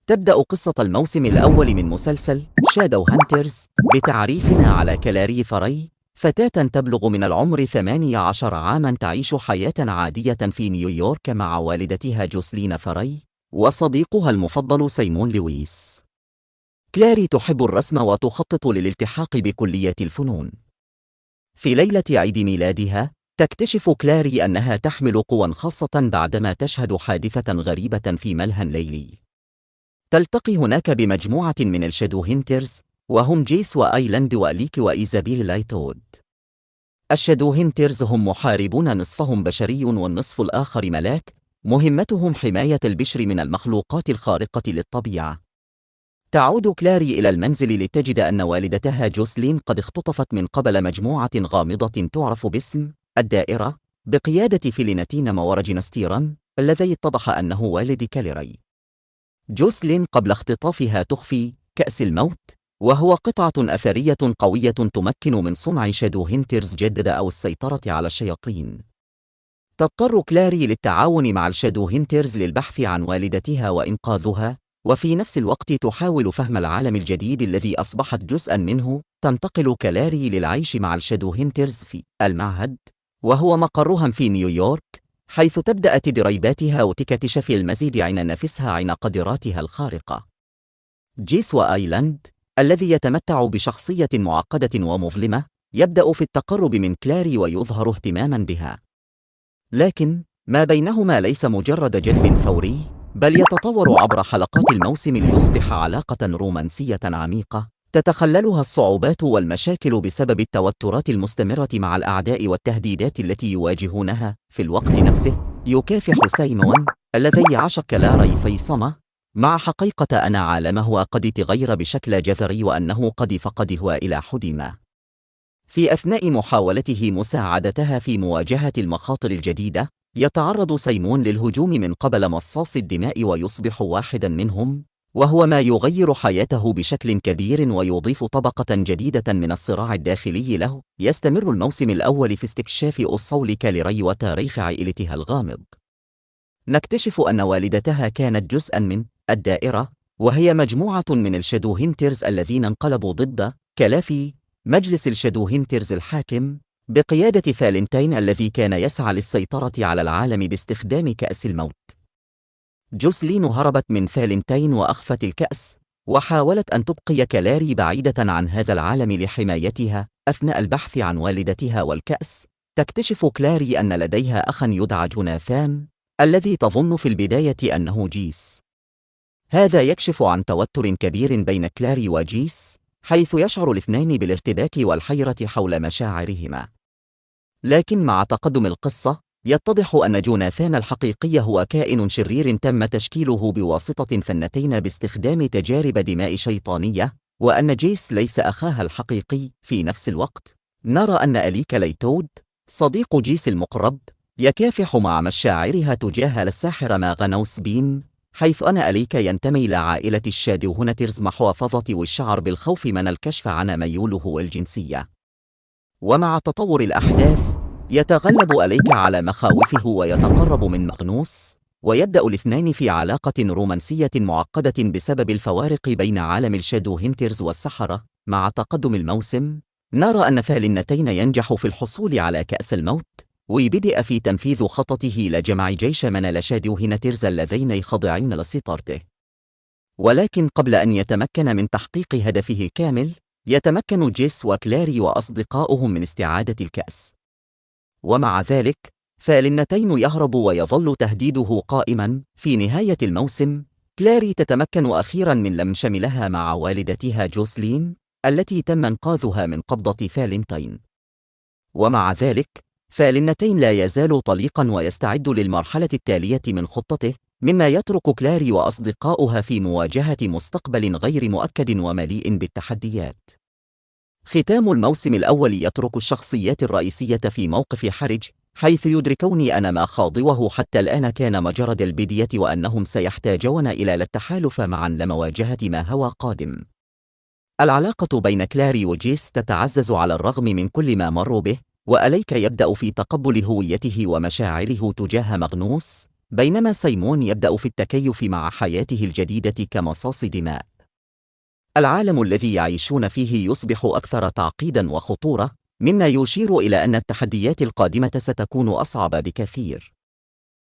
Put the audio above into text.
تبدأ قصة الموسم الأول من مسلسل شادو هانترز بتعريفنا على كلاري فري، فتاة تبلغ من العمر 18 عاماً تعيش حياة عادية في نيويورك مع والدتها جوسلين فري وصديقها المفضل سيمون لويس. كلاري تحب الرسم وتخطط للالتحاق بكلية الفنون. في ليلة عيد ميلادها تكتشف كلاري أنها تحمل قوى خاصة بعدما تشهد حادثة غريبة في ملهى ليلي. تلتقي هناك بمجموعة من الشادو هنترز، وهم جيس وآيلاند وأليك وإيزابيل لايتود. الشادو هنترز هم محاربون، نصفهم بشري والنصف الآخر ملاك، مهمتهم حماية البشر من المخلوقات الخارقة للطبيعة. تعود كلاري إلى المنزل لتجد أن والدتها جوسلين قد اختطفت من قبل مجموعة غامضة تعرف باسم الدائرة بقيادة فيلينتين مورجنستيران، الذي اتضح أنه والد كاليري. جوسلين قبل اختطافها تخفي كأس الموت، وهو قطعة أثرية قوية تمكن من صنع شادو هنترز جدد أو السيطرة على الشياطين. تضطر كلاري للتعاون مع الشادو هنترز للبحث عن والدتها وإنقاذها، وفي نفس الوقت تحاول فهم العالم الجديد الذي أصبحت جزءاً منه. تنتقل كلاري للعيش مع الشادو هنترز في المعهد، وهو مقرهم في نيويورك، حيث تبدأ تدريباتها وتكتشف المزيد عن نفسها عن قدراتها الخارقة. جيس وآيلاند الذي يتمتع بشخصية معقدة ومظلمة يبدأ في التقرب من كلاري ويظهر اهتماماً بها، لكن ما بينهما ليس مجرد جذب فوري، بل يتطور عبر حلقات الموسم ليصبح علاقة رومانسية عميقة تتخللها الصعوبات والمشاكل بسبب التوترات المستمرة مع الأعداء والتهديدات التي يواجهونها. في الوقت نفسه يكافح سيمون الذي يعشق كلاري في صمة مع حقيقة أن عالمه قد تغير بشكل جذري وأنه قد فقده إلى حد ما. في أثناء محاولته مساعدتها في مواجهة المخاطر الجديدة، يتعرض سيمون للهجوم من قبل مصاص الدماء ويصبح واحدا منهم، وهو ما يغير حياته بشكل كبير ويضيف طبقة جديدة من الصراع الداخلي له. يستمر الموسم الأول في استكشاف أصول كاليري وتاريخ عائلتها الغامض. نكتشف أن والدتها كانت جزءا من الدائرة، وهي مجموعة من الشادو هنترز الذين انقلبوا ضد كلافي مجلس الشادو هنترز الحاكم بقيادة فالنتين الذي كان يسعى للسيطرة على العالم باستخدام كأس الموت. جوسلين هربت من فالنتين وأخفت الكأس، وحاولت أن تبقي كلاري بعيدة عن هذا العالم لحمايتها. أثناء البحث عن والدتها والكأس تكتشف كلاري أن لديها أخا يدعى جوناثان الذي تظن في البداية أنه جيس. هذا يكشف عن توتر كبير بين كلاري وجيس، حيث يشعر الاثنان بالارتباك والحيرة حول مشاعرهما. لكن مع تقدم القصة يتضح أن جوناثان الحقيقي هو كائن شرير تم تشكيله بواسطة فنتين باستخدام تجارب دماء شيطانية، وأن جيس ليس أخاها الحقيقي. في نفس الوقت نرى أن أليك لايتود صديق جيس المقرب يكافح مع مشاعرها تجاه الساحر ماغنوس بين، حيث أن أليك ينتمي إلى عائلة الشادو هنترز محافظة والشعر بالخوف من الكشف عن ميوله الجنسية. ومع تطور الأحداث يتغلب أليك على مخاوفه ويتقرب من ماغنوس، ويبدأ الاثنان في علاقة رومانسية معقدة بسبب الفوارق بين عالم الشادو هنترز والسحرة. مع تقدم الموسم نرى أن فالنتين ينجح في الحصول على كأس الموت، ويبدأ في تنفيذ خططه لجمع جيش من الشادو هنترز الذين يخضعون لسيطرته. ولكن قبل أن يتمكن من تحقيق هدفه الكامل، يتمكن جيس وكلاري وأصدقاؤهم من استعادة الكأس. ومع ذلك فالنتين يهرب ويظل تهديده قائما. في نهاية الموسم كلاري تتمكن أخيرا من لم شملها مع والدتها جوسلين التي تم إنقاذها من قبضة فالنتين. ومع ذلك فالنتين لا يزال طليقا ويستعد للمرحلة التالية من خطته، مما يترك كلاري وأصدقاؤها في مواجهة مستقبل غير مؤكد ومليء بالتحديات. ختام الموسم الأول يترك الشخصيات الرئيسية في موقف حرج، حيث يدركون أن ما خاضوه حتى الآن كان مجرد البداية، وأنهم سيحتاجون إلى التحالف معا لمواجهة ما هو قادم. العلاقة بين كلاري وجيس تتعزز على الرغم من كل ما مروا به، وأليك يبدأ في تقبل هويته ومشاعره تجاه ماغنوس بينما سيمون يبدأ في التكيف مع حياته الجديدة كمصاص دماء. العالم الذي يعيشون فيه يصبح أكثر تعقيداً وخطورة، مما يشير إلى أن التحديات القادمة ستكون أصعب بكثير.